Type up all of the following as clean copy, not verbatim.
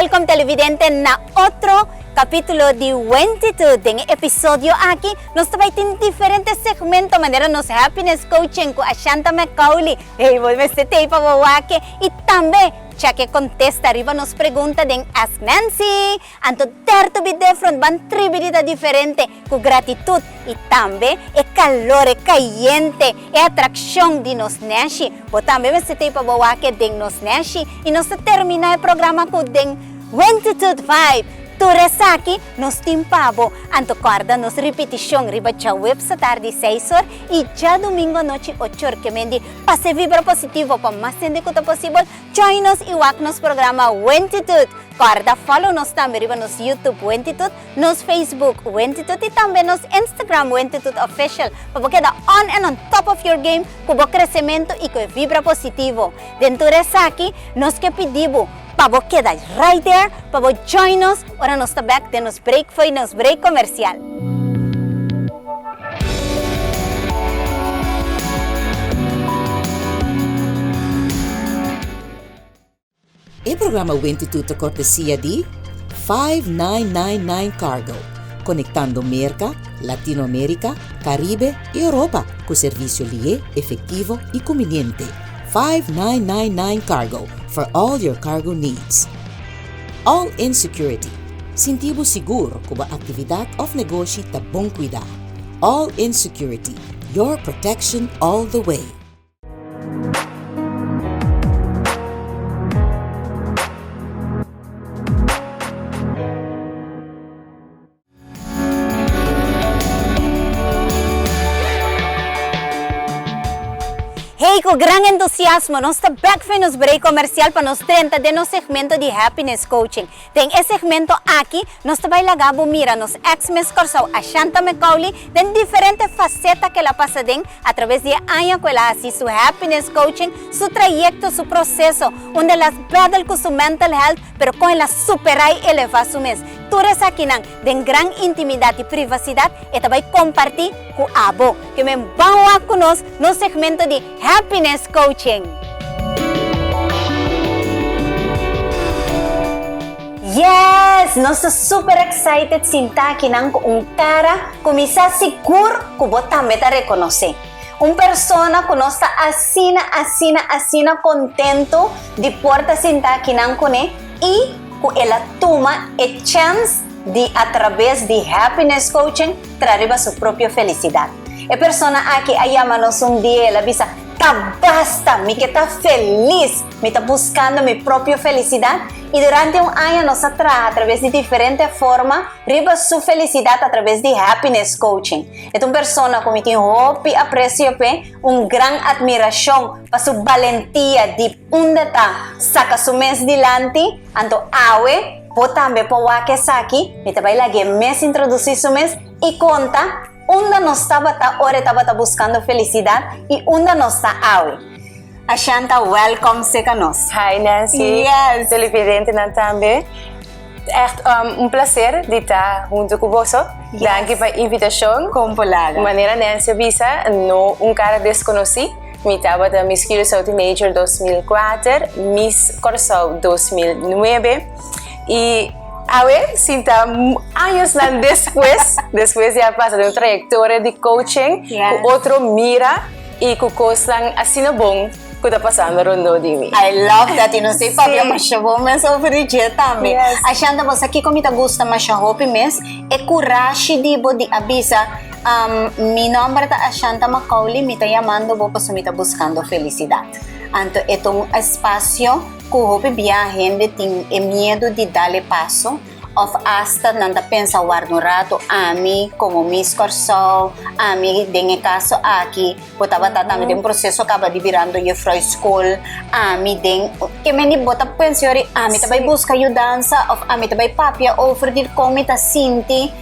Welcome televidente na otro capítulo di Wentitud. Den e episodio aki nos ta bay tin diferente segmento manera nos happiness coaching cu Ashanta McCauley. Hey, bo mester tey pa bo wak y tambe check e contesta riba nos pregunta den Ask Nancy. Anto dare to be different, ban tribi di ta diferente cu gratitud y tambe e calor, e cayente, e atraccion di nos neshi. Bo tambe mester tey pa bo wak den nos neshi y nos ta termina e programa cu den Wentitud Vibe. Tur esaki nos tin pa bo. Anto corda nos ripiticion riba djaweps atardi seis or y djadomingo anochi ocho or. Kemendi pasa e vibra positivo pa mas hende cu ta posibel join nos y wak nos programa Wentitud. Kòrda follow nos tambe riba nos YouTube Wentitud, nos Facebook Wentitud i tambe nos Instagram Wentitud Official pa bo keda on and on top of your game ku bo kresementu i ku e vibra positivo. Den tur esaki nos ke pidi bo pa bo keda right there pa bo join nos ora nos ta bèk den nos break fo'i nos break komersial. E programa Wentitud ta kortesia di 5999 Cargo, konektando Merka, Latinoamérika, Karibe i Europa ku servisio lié, efektivo i kumbiniente. 5999 Cargo, for all your cargo needs. All In Security, sinti bo sigur ku bo aktividat òf negoshi ta bon kuidá. All In Security, your protection all the way. Hey, cu gran entusiasmo nos ta bek fen nos break comercial pa nos drenta den nos segmento di Happiness Coaching. Den e segmento aki nos ta bai laga bo mira nos ex Miss Kòrsou Ashanta McCauley den diferente faceta ku el a pasa den a traves di e aña ku el a hasi su happiness coaching, su trayecto, su proceso, unda el a battle ku su mental health pero kon el a supera i eleva su mes. Tur esakinan den gran intimidad i privacidad e ta bai komparti ku abo. Ke men ban wak ku nos nos segmento di Happiness Coaching. Yes! Nos ta super excited sinta akinan ku un kara ku mi sa sigur ku bo tambe ta rekonosé. Un persona ku nos ta asina, asina, asina kontentu di por ta sinta akinan kuné i ku el a tuma e chèns di atrabes di Happiness Coaching tra riba su propio felisidat. E persona aki a yama nos un dia i el a bisa, Ta basta! Mi ke ta felis! Mi ta buskando mi propio felisidat. I durante un aña nos a traha atrabes di diferente forma riba su felisidat atrabes di Happiness Coaching. E ta un persona ku mi tin hopi apresio p'e, un gran atmirashon pa su balentia di unda ta saka su mes dilanti. Anto awe bo tambe por wak esaki, mi ta bai laga e mes introdusí su mes i konta unda nos tabata ora e tabata buskando felisidat i unda nos ta awe. Ashanta welcome seka nos. Hi Nancy. Yes. Televidentenan tambe. Echt un placer di ta hunto cu boso. Yes. Danki pa invitacion. Con por laga. Manera Nancy a bisa, no un cara desconoci. Mi tabata Miss Curaçao Teenager 2004, Miss Curaçao 2009 y awe sinta añosnan despues, despues di a pasa den un trayectoria di coaching Yes. cu otro mira y cu cosnan asina bon cu ta pasando rondó di mi. I love that y nos tin papia Sí. masha bon mes over di dje tambe. Yes. Ashanta, bo sa kico mi ta gusta masha hopi mes? E curashi di bo di a bisa, Mi nomber ta Ashanta Macaulay, mi ta yamando bo pasobra mi ta buscando felicidad. Anto e ta un espacio cu hopi bia hende tin e miedo di dal e paso of hasta nan ta pensa warda un rato, ami como Miss Kòrsou, ami den e caso aki bo tabata tambe den un proceso caba di birando juffrouw school, ami den ke meni bo ta pensa yori ami ta bai busca yudansa of ami ta bai papia over di con mi ta sinti.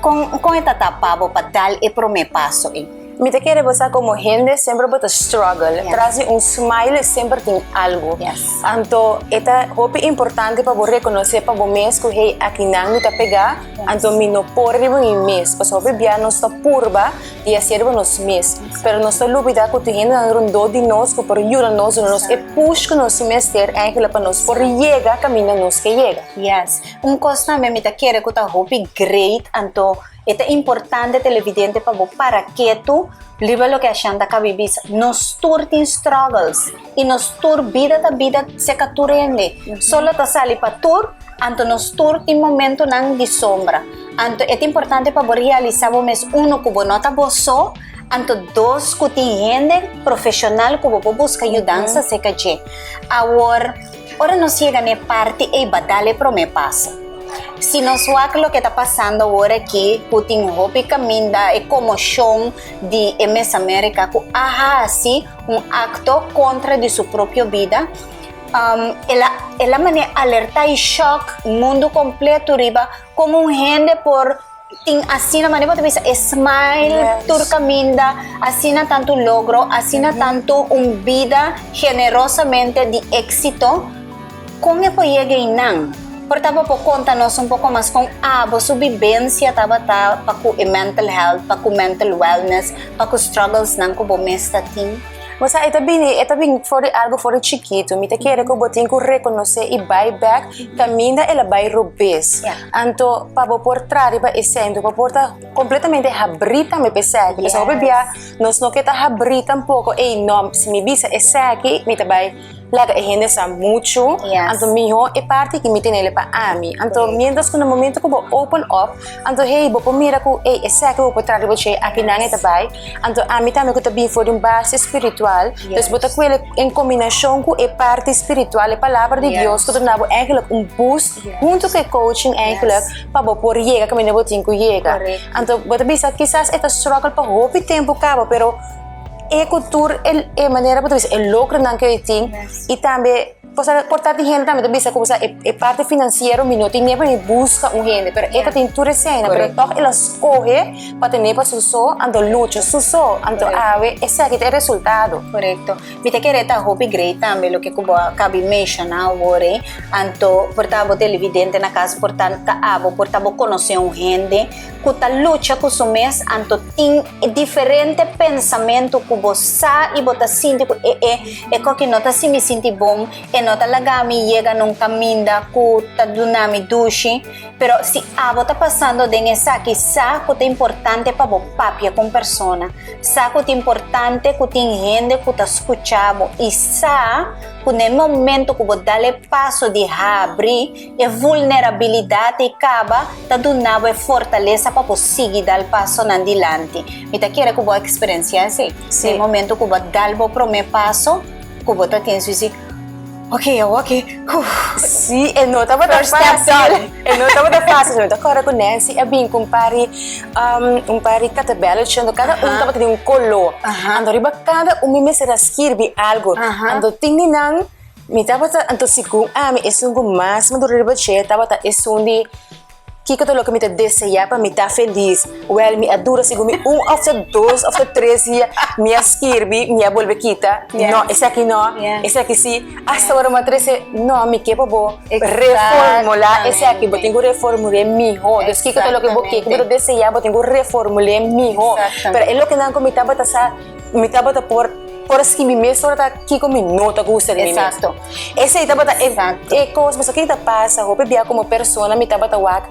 Kon kon e ta tapa bo pa dal e promé paso ei? Mi ta kere bo sa komo hende semper bo ta struggle. Yes. Tras di un smile semper tin algu. Yes. Anto e ta hopi importante pa bo rekonosé pa bo mes ku hey akinan mi ta pegá, Yes. anto mi no por riba mi mes. Pasobra hopi bia nos ta purba. Di hasié riba nos mes. Pero nos ta lubida ku tin hendenan rondó di nos ku por yuda nos, duna nos e push ku nos mester eigenlijk pa nos por yega kaminda nos ke yega. Yes. Un kos tambe mi ta kere ku ta hopi great anto e ta importante televidente pa bo para ketu riba loke Ashanta kabi bisa. Nos tur tin struggles i nos tur bida ta bida seka tur hende. Solo ta sali pa tur anto nos tur tin momentonan di sombra. Anto e ta importante pa bo realisa bo mes uno ku bo no ta bo so, anto dos ku tin hende profeshonal ku bo por buska yudansa seka dje. Awor, ora nos yega na e parti ei ba dal e prome paso. Si nos wak loke ta pasando awor aki ku tin hopi kaminda e komoshon di e Miss America ku a hasi un akto kontra di su propio bida, el a el a manera alerta i shòk mundu kompleto riba Kon un hende por tin asina, manera bo ta bisa, e smile tur kaminda, asina tantu logro, asina tantu un bida generosamente di éksito, kon e por yega einan? Por ta bo por konta nos un poko mas kon abo su bibensia tabata pa ku e mental health, pa ku mental wellness, pa ku strugglesnan ku bo mes ta tin? Bo sa, e ta bini, e ta bin for di algu for di chikitu. Mi ta kere ku bo tin ku rekonosé i bai bèk kaminda el a bai robes. Anto, pa bo por traha riba esei, anto bo por ta kompletamente habrí tambe pa esaki. Pasobra hopi bia nos no ke ta habrí tampoko, ey no, si mi bisa esaki mi ta bai laga e hende sa muchu, anto mihó e parti aki mi tenele pa ami. Anto, miéntras ku na momento ku bo open up, Anto hey, bo por mira ku ey esaki bo por traha riba dje, akinan e ta bai. Anto ami tambe ku ta bin for di un base spiritual, dus bo ta kuele en kombinashon ku e parti spiritual, e palabra di Dios ku ta duna bo eigenlijk un boost hunto ku e coaching eigenlijk pa bo por yega kaminda bo tin ku yega. Anto bo ta bisa kisas e ta struggle pa hopi tempu kaba, pero e ku tur e manera bo ta bisa e logronan ku e tin i tambe. Cosa por ta tin hende tambe ta bisa ku sa e parti finansiero mi no tin ne pa mi buska un hende pero e ta tin tur esena pero tòg el a skohe pa tene pa su so anto lucha su so anto awe esaki ta e resultado. Korekto. Mi ta kere ta hopi great tambe loke ku bo a kabi menshoná awor ei. Anto por ta bo televidente na kas por ta ta abo por ta bo konosé un hende ku ta lucha ku su mes anto tin diferente pensamentu ku bo sa i bo ta sinti ku e e e koki no ta hasi mi sinti bon, e no ta laga mi yega na un kaminda ku ta duna mi dushi. Pero si abo ta pasando den esaki, sa ku ta importante pa bo papia ku un persona, sa ku ta importante ku tin hende ku ta skucha bo i sa ku na e momento ku bo dal e paso di habri e vulnerabilidat ei kaba, ta duna bo e fortalesa pa bo sigui dal pasonan dilanti. Mi ta kere ku bo a eksperensiá esei. Sí. Den momento ku bo a dal bo promé paso, ku bo ta tin su si, ok, awor ki, uf. Sí, e no tabata First step fásil. done. E no tabata fásil. Mi ta kòrda ku Nancy a bin ku un par di, un par di katabèltje, anto kada un tabata tin un koló. Anto riba kada un mi mester a skirbi algu. Anto tin di nan Mi tabata, anto segun ami, esun ku mas madura riba dje tabata esun di kiko ta loke mi ta deseá pa mi ta felis. Wèl, mi a dura segun mi un òf ta dos òf ta tres dia, mi a skirbi, mi a bolbe kita, no, esaki no, esaki si, asta ora mi a trese, no, mi ke pa bo reformulá esaki, bo tin ku reformul'é mihó. Dus kiko ta loke bo ke, ku bo ta deseá, bo tin ku reformul'é mihó. Pero e lokenan ku mi tabata sa. Mi tabata por por a skibi mesora ta kiko mi no ta gusta di mi mes. Exacto. Esei tabata e Exacto. e kos pasobra kiko ta pasa hopi bia komo persona mi tabata wak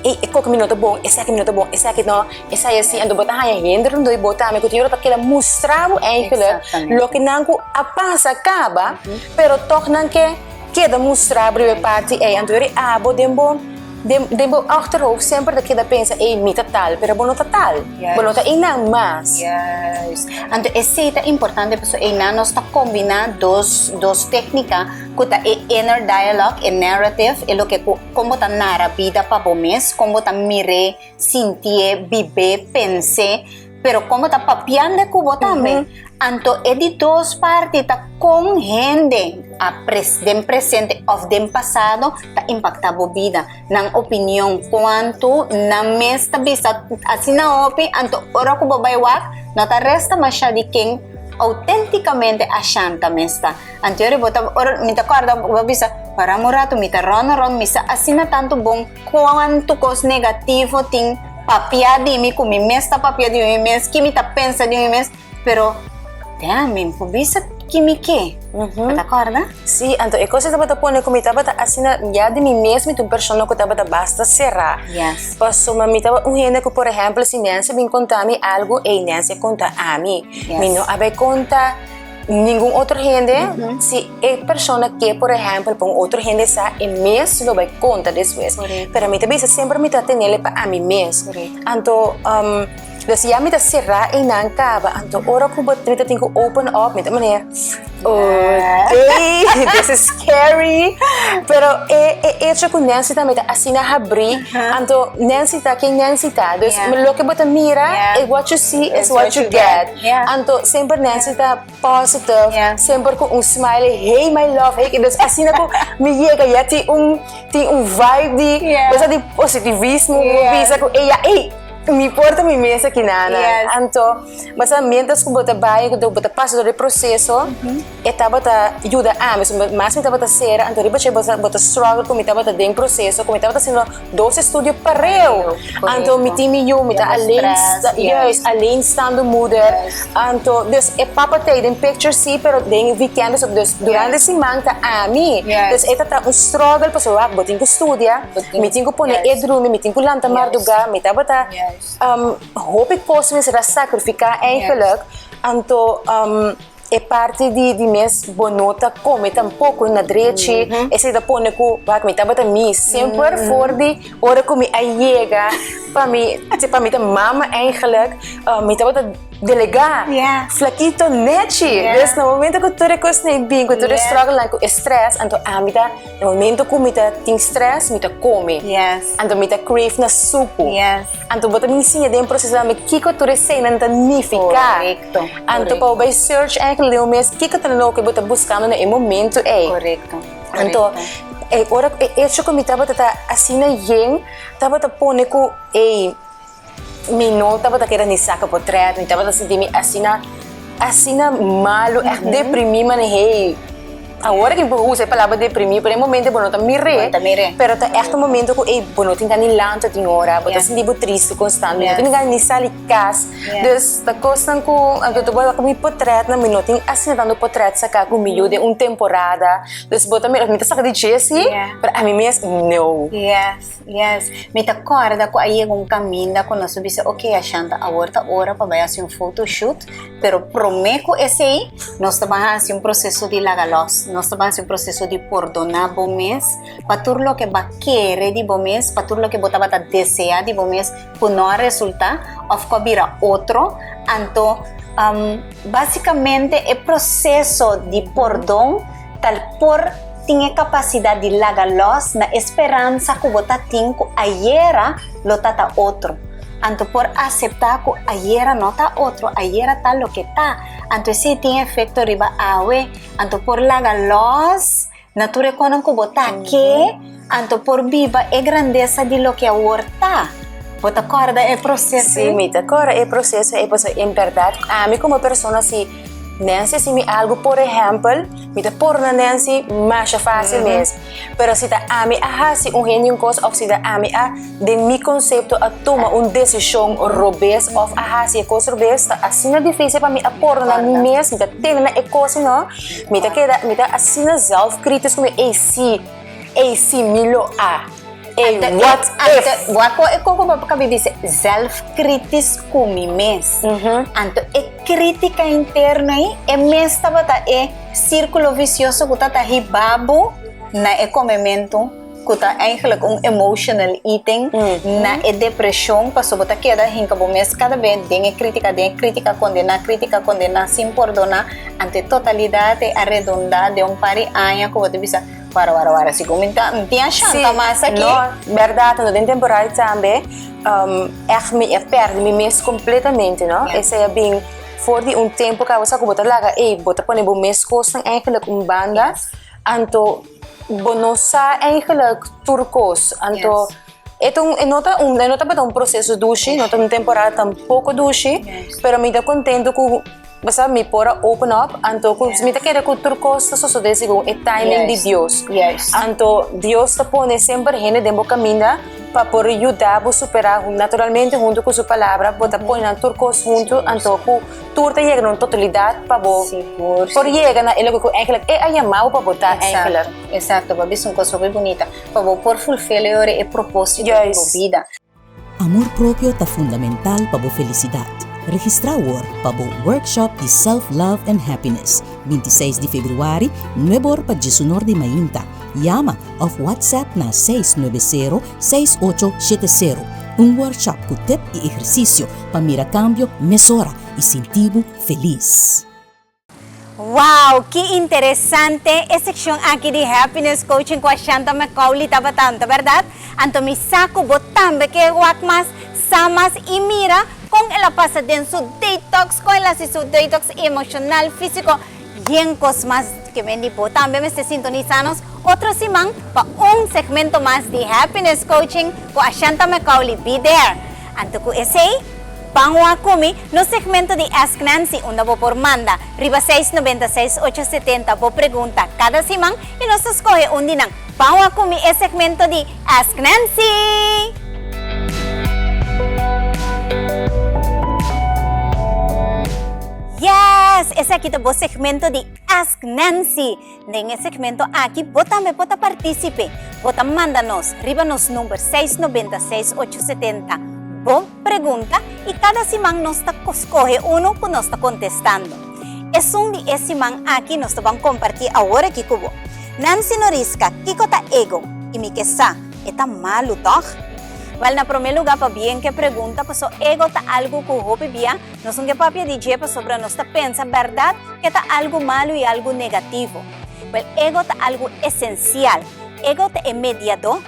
e e koke mi no ta bon, esaki mi no ta bon, esaki no, esei asi, anto bo ta haña hende rondó di bo tambe ku tin ora ta keda mustra bo eigenlijk Exactamente. loke nan ku a pasa kaba, pero tòg nan ke keda mustra bo riba e parti ei, anto yori abo den bo Den den bo achterhoofd semper ta keda pensa, ey, mi ta tal, pero bo no ta tal. Bo no ta einan mas. Juist. Anto esey ta importante pasobra einan nos ta kombiná dos dos téknika ku ta e inner dialogue, e narrative, e loke ku kon bo ta nara bida pa bo mes, kon bo ta mir'é, sintié, bib'é, pens'é, pero kon bo ta papiando ku bo tambe. Anto e di dos parti ta kon hende a pres den presente òf den pasado ta impaktá bo bida, nan opinion, kuantu nan mes ta bisa asina hopi, anto ora ku bo bai wak no ta resta masha di ken outentikamente a shanta mes ta. Anto yori bo ta ora mi ta kòrda bo bisa pará un ratu mi ta rònt rònt mi sa asina tantu bon kuantu kos negativo tin. papia di mi, ku mi mes ta papia di mi mes, ki mi ta pensa di mi mes, pero damn, mi por bisa ki mi ke. Bo ta kòrda? Sí, anto e kos ei tabata pone ku mi tabata asina, ya di mi mes mi ta un persona ku tabata basta será. Yes. Pasobra mi tabata un hende ku, por ehèmpel, si Nancy bin konta mi algu, ey, Nancy a konta ami. Yes. Mi no a bai konta ningun otro hende. Si e persona ke, por ehèmpel, pa un otro hende sa, e mes lo bai konta despues. Korekto. Pero mi ta bisa semper mi ta tenel pa ami mes. Korekto. Anto, Dus ya mi ta será einan kaba, anto ora ku bo mi ta tin ku open up, mi ta manera, okay, this is scary. Pero e e hecho ku Nancy tambe ta asina habrí, anto Nancy ta ken Nancy ta. Dus loke bo ta mira, what you see is what you get. Anto semper Nancy ta positive, semper ku un smile, hey my love, hey, dus asina ku mi yega ya tin un tin un vibe di, bo sa di positivismo, bo bisa ku ey ya, ey. Mi por ta mi mes aki nana. Anto, basta mientras ku bo ta bai, ku bo ta pasa dor e proseso, e tabata yuda ami. So, mas mi tabata sera, anto riba dje bo ta struggle ku mi tabata den proseso, ku mi tabata hasiendo dos estudio pareu. Anto mi tin mi yu, mi ta alleen, juist, alleenstaande moeder. Anto, dus e papa ta ei den picture si, pero den weekend, dus durante siman ta ami. Dus e ta ta un struggle pasobra wak bo tin ku studia. Mi tin ku pone e drumi, mi tin ku lanta mardugá, mi tabata hopi kos mester a sakrifiká eigenlijk. Anto e parti di di mes bo no ta kome tampoko na drechi, esei ta pone ku wak mi tabata mi semper for di ora ku mi a yega pa mi pa mi ta mama eigenlijk, mi tabata delegá, flakito nechi. Dus na momento ku tur e kosnan ei bin, ku tur e struggle-nan, ku e stress, anto ami ta. E momento ku mi ta tin stress, mi ta kome. Yes. Anto mi ta crave na supu. Yes. Anto bo ta bin siña den proseso tambe kiko tur eseinan ta nifiká. Korekto. Anto pa bo bai search eigenlijk den bo mes kiko ta loke bo ta buskando na e momento ei. Korekto. Anto e ora e hecho ku mi tabata ta asina yen tabata pone ku ei mi no tabata keda ni saka potret, mi tabata sinti mi asina, asina malu, ègt deprimí mane hey, awor aki mi por usa e palabra deprimí, pero e momento bo no ta mir'é, pero ta ègt un momento ku ey bo no tin gana ni lanta tin ora, bo ta sinti bo tristu konstant, bo no tin gana ni sali kas, dus ta kosnan ku anto ta wak mi potretnan, mi no tin asina tantu potret saká ku mi yu den un temporada, dus bo ta mira, mi ta saka di dje si, pero ami mes no. Yes, mi ta kòrda ku a yega un kaminda ku nos a bisa, ok Ashanta, awor ta ora pa bai hasi un photoshoot, pero promé ku esei nos ta ban hasi un proseso di laga lòs, nos ta ban hasi un proseso di pordoná bo mes pa tur loke bo a kere di bo mes, pa tur loke bo tabata deseá di bo mes ku no a resultá òf ku a bira otro. Anto, básikamente e proseso di pordon tal por. Tin e kapasidat di laga lòs na e speransa ku bo ta tin ku ayera lo ta ta otro. Anto por aseptá ku ayera no ta otro, ayera ta loke ta. Anto esei tin efekto riba awe. Anto por laga lòs na tur e konan ku bo ta ke, anto por biba e grandesa di loke awor ta. Bo ta kòrda e proseso Sí, ei? mi ta kòrda e proseso ei pasobra en bèrdat ami komo persona si Nancy a hasi mi algu, por ehèmpel, Mi ta por na Nancy masha fácil mes. Pero si ta ami a hasi un hende un kos òf si ta ami a den mi konsepto a tuma un desishon robes òf a hasi e kos robes, ta asina difísil pa mi a pordoná mi mes, mi ta tene na e kos ei no. Mi ta keda, mi ta asina zelfkritisch ku mi, ey si, ey si mi lo a, ey what if. Wak e koko bo kabi bisa, zelfkritisch ku mi mes. Anto e Crítica interno ei, e mes tabata e círculo vicioso cu ta ta hiba bo na e comemento cu ta eigenlijk un emotional eating, na e depresion, pasobra bo ta keda hinca bo mes cada be den e crítica, den e crítica, condena, crítica, condena, sin pordona, anto e totalidad ei a redunda den un par di aña cu bo ta bisa, Wara, wara, wara, si cu mi ta, mi tin a shanta mas aki. No, berdad, anto den temporada tambe, Echt mi a perde mi mes completamente, no? Esei a bin for di un tempo cu abo sa cu bo ta laga, ey, bo ta pone bo mes cosnan eigenlijk un banda, anto bo no sa eigenlijk tur cos. Anto e ta un, e no ta un, e no tabata un proceso dushi, no ta un temporada tampoco dushi, pero mi ta contento cu Bo sa, mi por a open up, anto ku mi ta kere ku tur kos ta sosodé segun e timing di Dios. Anto Dios ta pone semper hende den bo kaminda. pa por yuda bo superá naturalmente huntu ku su palabra bo ta pone nan tur kos huntu anto ku tur ta yega na un totalidat pa bo por yega na e loke ku eigenlijk e a yama bo pa bo ta eigenlijk. Exacto, bo a bisa un kos hopi bunita, pa bo por fulfill e ora e proposito di bo bida. Amor propio ta fundamental pa bo felisidat. Registrá awor pa bo Workshop di Self Love and Happiness, 26 di februari, nuebe or pa diesunor di mainta. Yama òf WhatsApp na 690 6870. Un workshop ku tip i ehersisio pa mira kambio mesora i sinti bo felis. Wow, ki interesante e seccion aki di Happiness Coaching cu Ashanta McCauley tabata, no ta berdad? Anto mi sa cu bo tambe ke wak mas, sa mas y mira con el a pasa den su detox, con el a haci su detox emocional, fisico, yen cos mas ke men di bo tambe mester sintonisa nos otro siman pa un segmento mas di Happiness Coaching cu Ashanta McCauley. Be there! Anto cu esey. Ban wak ku mi nos segmento di Ask Nancy unda bo por manda riba 696 870 bo pregunta kada siman i nos ta skohe un di nan. Ban wak ku mi e segmento di Ask Nancy! Yes! Esaki ta bo segmento di Ask Nancy! Den e segmento aki bo tambe por ta partícipe. Bo ta manda nos riba nos number 696 870 bo pregunta y cada siman nos ta scoge uno cu nos ta contestando. Esun di e siman aki nos ta ban comparti awor aki cu bo. Nancy Norisca, kico ta ego? Y mi ke sa, e ta malu toch? Wel na prome luga pabien ke pregunta paso ego ta algo cu hopi bia nos no ke papia di dje pasobra nos ta pensa berdad ke ta algu malu i algu negativo. Wel, ego ta algu esensial. Ego ta e mediadó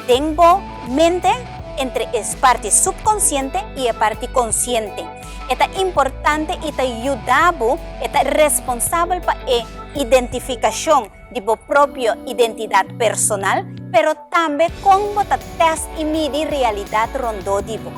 den bo mente entre e parti supkonsiente i e parti konsiente. E ta importante i ta yuda bo, e ta responsabel pa e identifikashon di bo propio identidat personal, pero tambe kon bo ta tèst i midi realidat rondó di bo.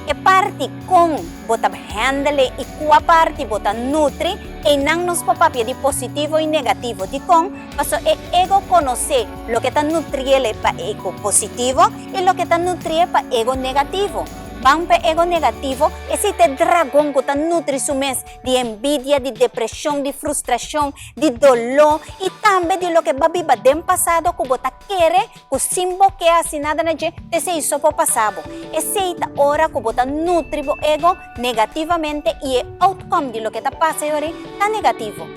E parti kon bo ta handle i kua parti bo ta nutri, einan nos por papia di positivo i negativo. Dikon? Paso e ego konosé loke ta nutriele pa ego positivo i loke ta nutrie pa ego negativo. Ban pa e ego negativo, esei ta e dragon ku ta nutri su mes di envidia, di depreshon, di frustrashon, di doló i tambe di loke bo a biba den pasado ku bo ta kere ku sin bo ke hasi nada na dje, ta esei so por pasa bo. Esei ta ora ku bo ta nutri bo ego negativamente i e outcome di loke ta pasa e ora ei ta negativo.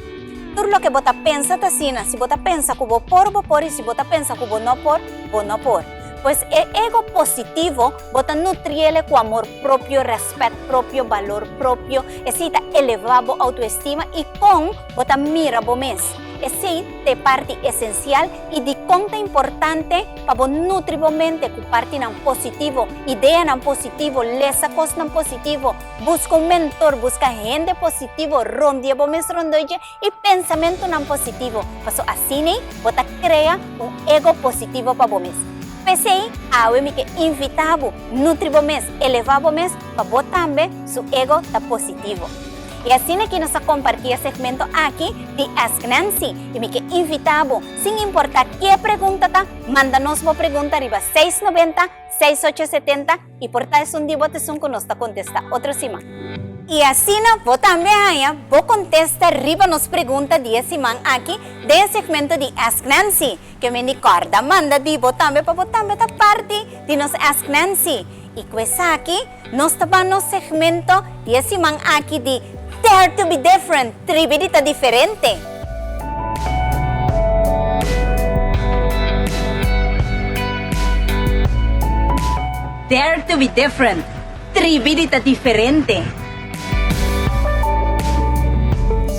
Tur loke bo ta pensa ta asina, si bo ta pensa ku bo por, bo por i si bo ta pensa ku bo no por, bo no por. Pues e ego positivo bo ta nutriele ku amor propio, rèspèt propio, balor propio, esei ta elevá bo outoestima i kon bo ta mira bo mes. Esei ta e parti esensial i dikon ta importante pa bo nutri bo mente ku partinan positivo, ideanan positivo, lesa kosnan positivo, buska un mentor, buska hende positivo rondia bo mes rondó dje i pensamentunan positivo, paso asina bo ta krea un ego positivo pa bo mes. P'esei, awe mi ke invitá bo nutri bo mes, elevá bo mes pa bo tambe su ego ta positivo. I asina ki nos a kompartí e segmento aki di Ask Nancy i mi ke invitá bo, sin importá ke pregunta ta, manda nos bo pregunta riba 690 6870 i por ta esun di bo ta esun ku nos ta kontestá otro siman. I asina bo tambe haña bo kontesta riba nos pregunta di e siman aki den e segmento di Ask Nancy. Ke men di kòrda manda di bo tambe pa bo tambe ta parti di nos Ask Nancy. I ku esaki nos ta ban nos segmento di e siman aki di Dare to be Different, Tribi di ta Diferente. Dare to be Different, Tribi di ta Diferente.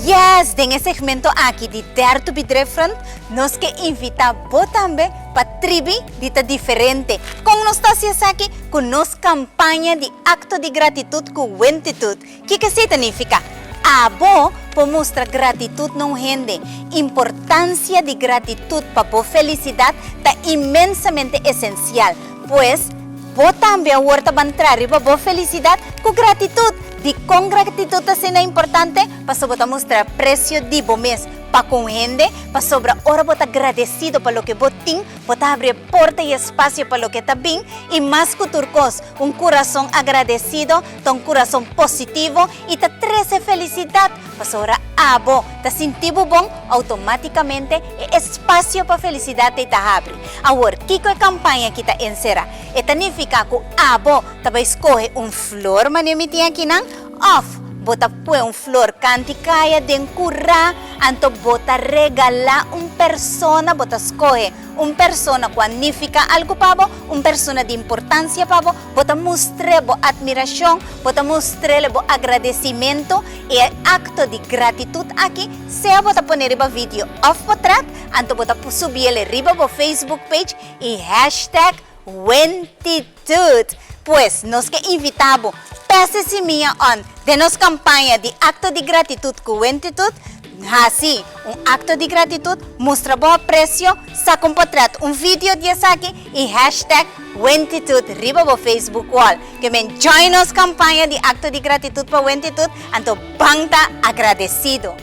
Yes! Den e segmento aki di Dare to be Different nos ke invita bo tambe pa tribi di ta diferente. Kon nos ta hasi esaki? Ku nos kampaña di Akto di Gratitut ku Wentitut. Kiko esei ta nifiká? Abo por mustra gratitut na un hende. Importansia di gratitut pa bo felisidat ta inmensamente esensial. Pues, bo tambe awor ta ban traha riba bo felisidat ku gratitut. Dikon gratitut ta asina importante? Pasobra bo ta mustra apresio di bo mes. pa ku un hende, pasobra ora bo ta gradesido pa loke bo tin, bo ta habri e porta i espasio pa loke ta bin, i mas ku tur kos, un kurason agradesido ta un kurason positivo i ta trese felisidat, pasobra abo ta sinti bo bon, outomátikamente e espasio pa felisidat ei ta habri. Awor, kiko e kampaña aki ta enserá? E ta nifiká ku abo ta bai skohe un flor manera mi tin akinan, òf bo ta pue un flor kanti kaya den kurá, anto bo ta regalá un persona, bo ta skohe un persona ku a nifiká algu pa bo, un persona di importansia pa bo, bo ta mustr'é bo atmirashon, bo ta mustr'é bo agradesimentu, i e akto di gratitut aki, sea bo ta pone riba video òf potrèt, anto bo ta subiel riba bo Facebook page i hashtag Wentitud. Pues, nos ke invitá bo pèse simia on den nos kampaña di Akto di Gratitut ku Wentitud. Hasi un akto di gratitut, mustra bo apresio, saka un potrèt, un video di esaki i hashtag Wentitud riba bo Facebook wall. Ke men join nos kampaña di Akto di Gratitut pa Wentitud, anto ban ta agradesido.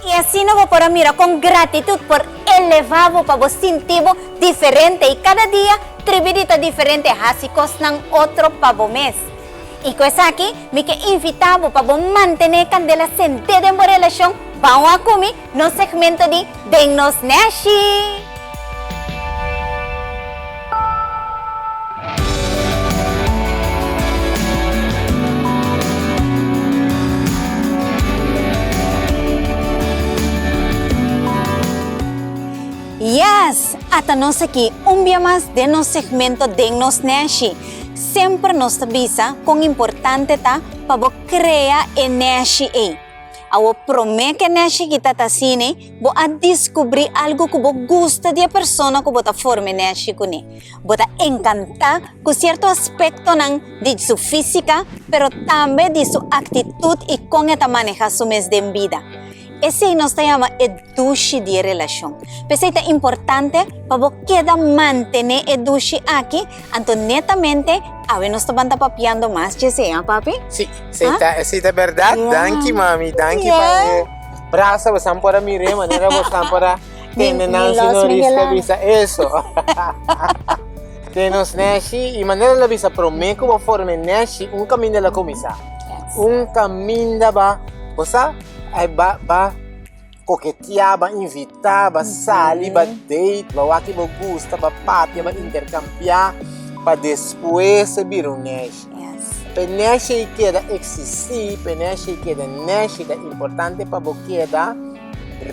I asina bo por a mira kon gratitut por elevá bo pa bo sinti bo diferente i kada dia tribi di ta diferente hasi kosnan otro pa bo mes. I ku esaki mi ke invitá bo pa bo mantené e kandela sendé den bo relashon, ban wak ku mi nos segmento di Den Nos Nèshi! Yes! Ata nos aki un bia mas den nos segmento Den Nos Nèshi. Semper nos ta bisa kon importante ta pa bo krea e nèshi ei. Awor promé ku e nèshi aki ta ta asina, bo a diskubrí algu ku bo gusta di e persona ku bo ta forma e nèshi kuné. Bo ta enkantá ku sierto aspektonan di su físika, pero tambe di su aktitut i kon e ta manehá su mes den bida. Esei nos ta yama e dushi di e relashon. P'esei ta importante pa bo keda mantené e dushi aki, anto netamente awe nos ta ban ta papiando mas dje esei, ha papi? Sí, esei ta, esei ta bèrdat. Danki mami, danki pa e brasa bo san por a mir'é manera bo san por a tende Nancy Noris ta bisa eso. Te nos nèshi i manera el a bisa promé ku bo forma e nèshi un kaminda el a kuminsá. Un kaminda ba, bo sa? Ay ba ba koketeá, ba invitá, ba sali, ba date, ba wak ki bo gusta, ba papia, ba interkambiá, pa despues e bira un nèshi. Pa e nèshi ei keda eksistí, pa e nèshi ei keda nèshi, ta importante pa bo keda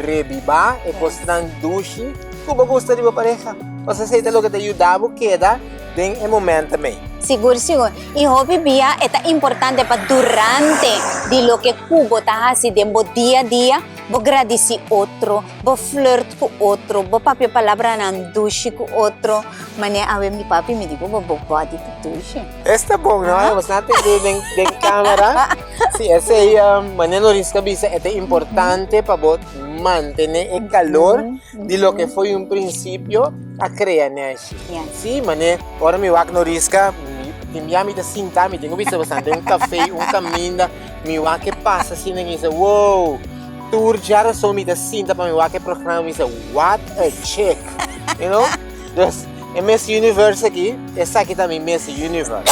rebibá e kosnan dushi ku bo gusta di bo pareha. Pasobra esei ta loke ta yuda bo keda den e momento mei. Sigur sigur. I hopi bia e ta importante pa durante di loke ku bo ta hasi den bo dia a dia, bo gradisí otro, bo flirt ku otro, bo papia palabranan dushi ku otro. Manera awe mi papi mi di ku bo, bo body ta dushi. Esta bon no, bo sa tende den den camera. Si esei manera Loris ta bisa e ta importante pa bo mantene e calor di loke foi un principio a crea neshi. Si, mane ora mi wak Noriska, tin bia mi ta sinta, mi tin ku bisa bastante un cafe, un caminda, mi wak e pasa asina mi bisa wow, tur djarason mi ta sinta pa mi wak e programa, mi bisa what a chick, you know? Dus e Miss Universe aki, esaki ta mi Miss Universe,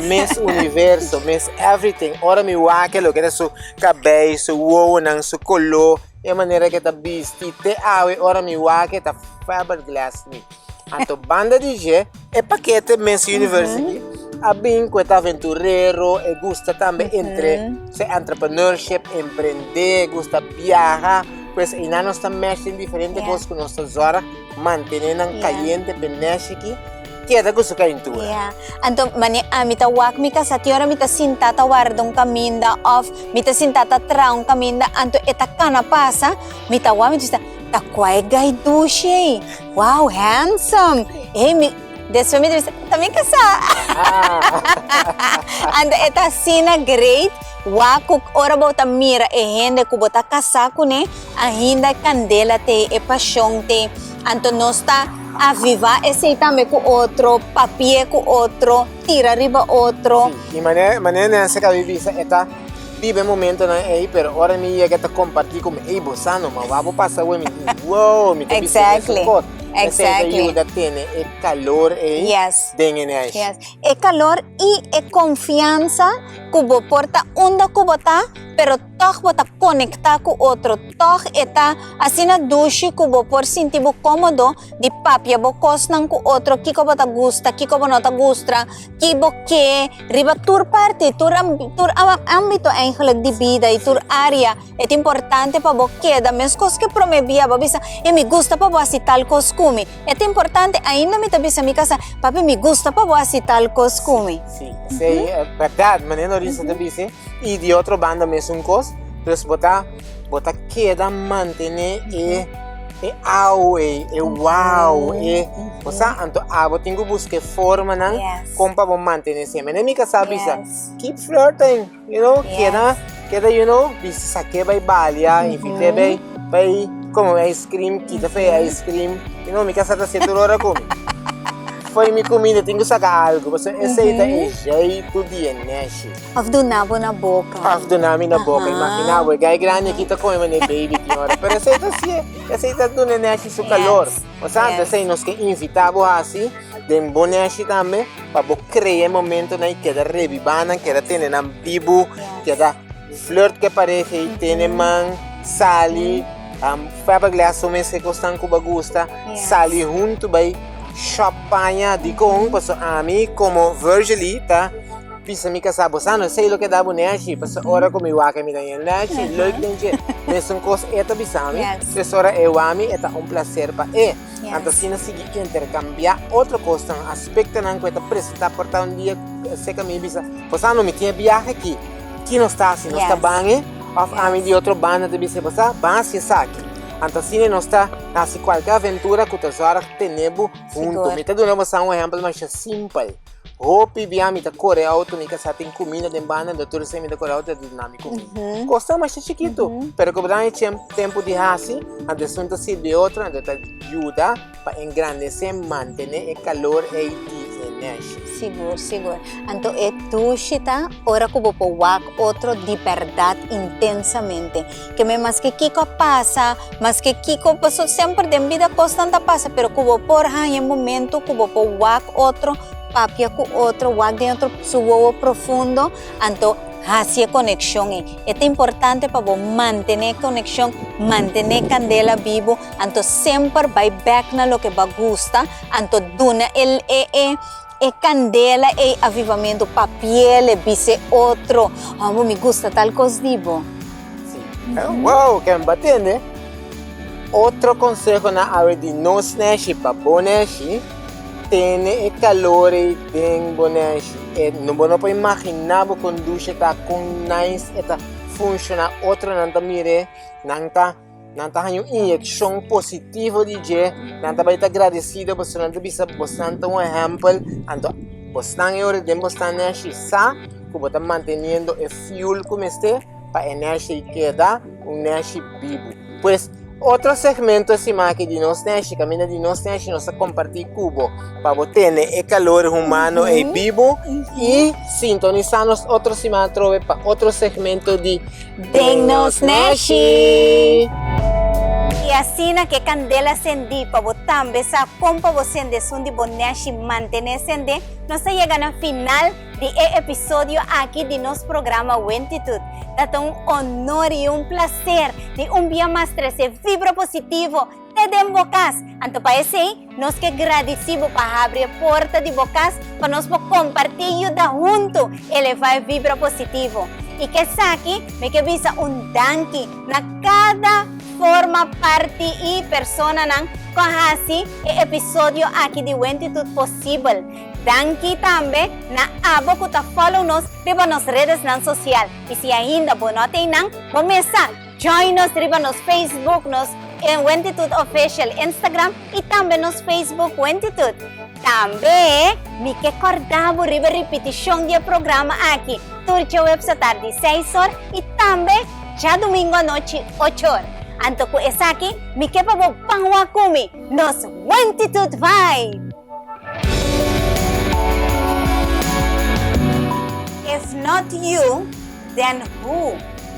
Miss Universo, Miss Everything, ora mi wak e loke ta su cabei, su wowonan, su color, E manera ke ta bisti te awe ora mi wak e ta fiberglass mi. Anto banda di dje e pakete Miss Universe aki a bin ku e ta aventurero, e gusta tambe entre se entrepreneurship, emprende, e gusta biaha. Pues einan nos ta mesh den diferente kos ku nos ta zòrg mantene nan kayente p'e neshi aki. Keda ku su kaintura. Ya. Anto mane ami ta wak mi kasa tin ora mi ta sinta ta warda un kaminda òf mi ta sinta ta traha un kaminda anto e ta kana pasa mi ta wak mi ta bisa ta kua e gai dushi ei wow handsome ei mi despues mi ta bisa ta mi kasa anto e ta asina great wak ku ora bo ta mira e hende ku bo ta kasa kuné ainda e kandela t'ei e pashon t'ei anto nos ta. Avivá esei tambe ku otro, papi'é ku otro, tira riba otro. Sí, i manera manera Nancy a kabi bisa e ta. biba e momentonan ei, pero ora mi yega ta kompartí ku mi, ey bo sa no, ma wak bo pasa awe, mi di, wow, mi ta bisa mesun kos. Esei ta yuda tene e kalor ei den e nèshi. Yes. E kalor i e konfiansa ku bo por ta unda ku bo ta, pero tòg bo ta konektá ku otro, tòg e ta asina dushi ku bo por sinti bo kómodo di papia bo kosnan ku otro, kiko bo ta gusta, kiko bo no ta gustra, ki bo ke, riba tur parti, tur tur ámbito eigenlijk di bida i tur área e ta importante pa bo keda meskos ke promé bia bo bisa e mi gusta pa bo hasi tal kos ku mi, e ta importante ainda mi ta bisa mi kasá, papi mi gusta pa bo hasi tal kos ku mi. Sí, esei e bèrdat, manera Norisa ta bisa i di otro banda mesun kos, dus bo ta bo ta keda mantené e e au ei, e wow e, bo sa, anto abo tin ku buska e formanan kon pa bo mantené esei. Manera mi kasá bisa, keep flirting, you know, keda, keda you know, bisa sak'é bai balia, invit'é bai bai kome un ice cream, kita for e ice cream, you know, mi kasá ta hasié tur ora ku mi. Fo'i mi kuminda tin ku saka algu, pasobra esei ta e jeitu di e nèshi. Of duna bo na boka. Of duna mi na boka. Imagina bo, e gai grandi aki ta kome manera baby tin ora. Pero esei ta hasié, esei ta duna e nèshi su kalor. Osea, esei nos ke invitá bo hasi den bo nèshi tambe, pa bo krea e momentonan i keda rebibá nan, keda tene nan bibu, keda flirt ku e pareha ei, tene man, sali, fèbèglès su mes ke kosnan ku bo a gusta, sali huntu bai shop paña. Dikon? Pasobra ami komo Virgily ta. Bisa mi kasá, bo sa no esei loke da bo nèshi, pasobra ora ku mi wak e mi ta haña nèshi, leuk den dje. Mesun kos e ta bisa mi, tres ora e wak mi, e ta un plaser pa e. Anto asina sigui interkambiá otro kosnan, aspektonan ku e ta presentá por ta un dia seka mi bisa, bo sa no mi tin e biahe aki, ki nos ta hasi? Nos ta ban e? Òf ami di otro banda ta bisa, bo sa, ban hasi esaki. Anto asina nos ta hasi kualke aventura ku ta zòrg tene bo huntu. Mi ta duna bo sa un ehèmpel masha simpel. Hopi bia mi ta kore auto, mi kasá tin kuminda den banda, enton tur esei mi ta kore auto e ta duna mi kuminda. Kosnan masha chikitu, pero ku bo ta haña tempu di hasi, anto esun ta sirbi e otro, anto ta yuda pa engrandesé, mantené e kalor ei di e nèshi. Sigur, sigur. Anto e dushi ta ora ku bo por wak otro di bèrdat intensamente. Ke men maske kiko a pasa, maske kiko, pasobra semper den bida kosnan ta pasa, pero ku bo por haña e momento ku bo por wak otro, papia ku otro, wak den otro su wowo profundo, anto hasi e konekshon ei. E ta importante pa bo mantené e konekshon, mantené e kandela bibu, anto semper bai bèk na loke bo a gusta, anto duna e e e kandela ei avivamentu, papi'el, bis'e otro, Homber mi gusta tal kos di bo. Sí. Wow, ken bo tende? Otro konseho na awe di nos nèshi pa bo nèshi, tene e kalor ei den bo nèshi. E no bo no por imaginá bo kon dushi e ta, kon nice e ta funshoná. Otronan ta mir'é, nan ta nan ta haña un inyekshon positivo di dje, nan ta bai ta gradesido pasobra nan ta bisa bosnan ta un ehèmpel. Anto bosnan e ora den bosnan nèshi sa ku bo ta manteniendo e fuel ku mester. pa e nèshi keda un nèshi bibu. Pues, otro segmento e siman aki di Nos Nèshi, kaminda di Nos Nèshi nos ta kompartí ku bo pa bo tene e kalor humano ei bibu i sintonisá nos otro siman atrobe pa otro segmento di Den Nos Nèshi! I asina ku e kandela sendí pa bo tambe sa kon pa bo sende esun di bo nèshi mantené sendé, nos ta yega na final di e episodio aki di nos programa Wentitud. Ta ta un honor y un placer di un bia mas trece vibra positivo te den bo cas. Anto pa esey nos ke gradici bo pa habri e porta di bo cas pa nos por comparti y yuda hunto eleva e vibra positivo. Y ke esaki mi ke bisa un danki na cada forma, parti y personanan cu a haci e episodio aki di Wentitud posibel. Danki tambe na abo ku ta follow nos riba nos redesnan sosial. I si ainda bo no ta einan, bo mes sa, join nos riba nos Facebook, nos Wentitud Official Instagram i tambe nos Facebook Wentitud. Tambe mi ke kòrda bo riba e ripitishon di e programa aki tur djaweps atardi seis or i tambe djadumingu anochi ocho or. Anto ku esaki mi ke pa bo ban wak ku mi nos Wentitud Vibe! If not you, Then who?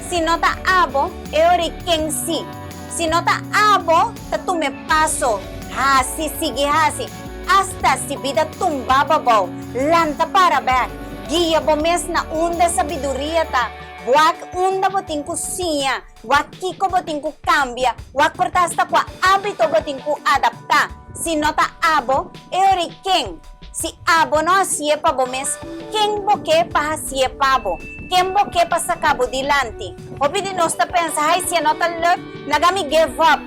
Si no ta abo, e ora ei ken si? Si no ta abo, ta tuma e paso, hasi, sigui hasi, asta si bida tumba bo abou, lanta para bek, guia bo mes na unda e sabiduria ta, wak unda bo tin ku siña, wak kiko bo tin ku kambia, wak por ta asta kua ábito bo tin ku adaptá. Si no ta abo, e ora ei ken? Si abo no hasié pa bo mes, ken bo ke pa hasié pa bo? Ken bo ke pa saka bo dilanti? Hopi di nos ta pensa, Hai, si e no ta luk, laga mi give up.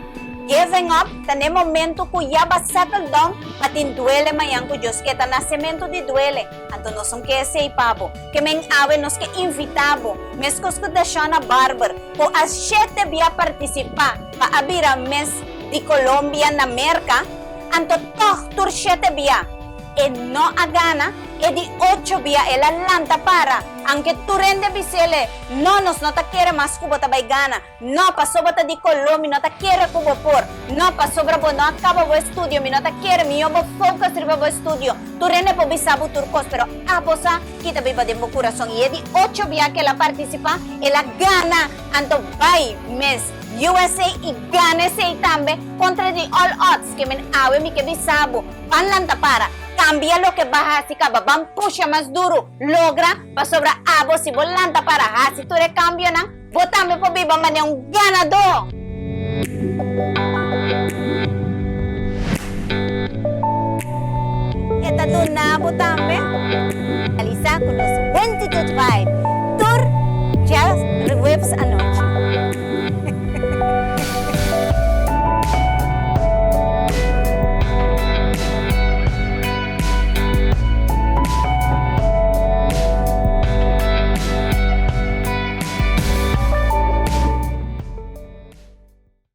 Giving up ta n'e momento ku ya b'a settle down pa tin duele mañan ku Dios ke ta nasementu di duele. Anto nos no ke esei pa bo. Ke men awe nos ke invitá bo, meskos ku Deshona Barber, ku a shete bia partisipá pa a bira Miss di Colombia na Merka, Anto tòg tur shete bia e no a gana, e di ocho bia el a lanta para, anke tur hende bis'ele, No, nos no ta kere mas ku bo ta bai gana, no, pasobra bo ta di koló mi no ta kere ku bo por, no, pasobra bo no a kaba bo estudio mi no ta kere, mihó bo focus riba bo estudio, tur hende por bisa bo tur kos, pero abo sa ki ta biba den bo kurason. I e di ocho bia ku el a partisipá, el a gana, anto bai mes. USA i gana esei tambe kontra di all odds ke men awe mi ke bisa bo ban lanta para kambia loke ba hasi kaba ban pusha mas duru logra pasobra abo si bo lanta para hasi tur e kambionan bo tambe por biba manera un ganadó. E ta duna bo tambe. Realisa ku nos Wentitude Vibe.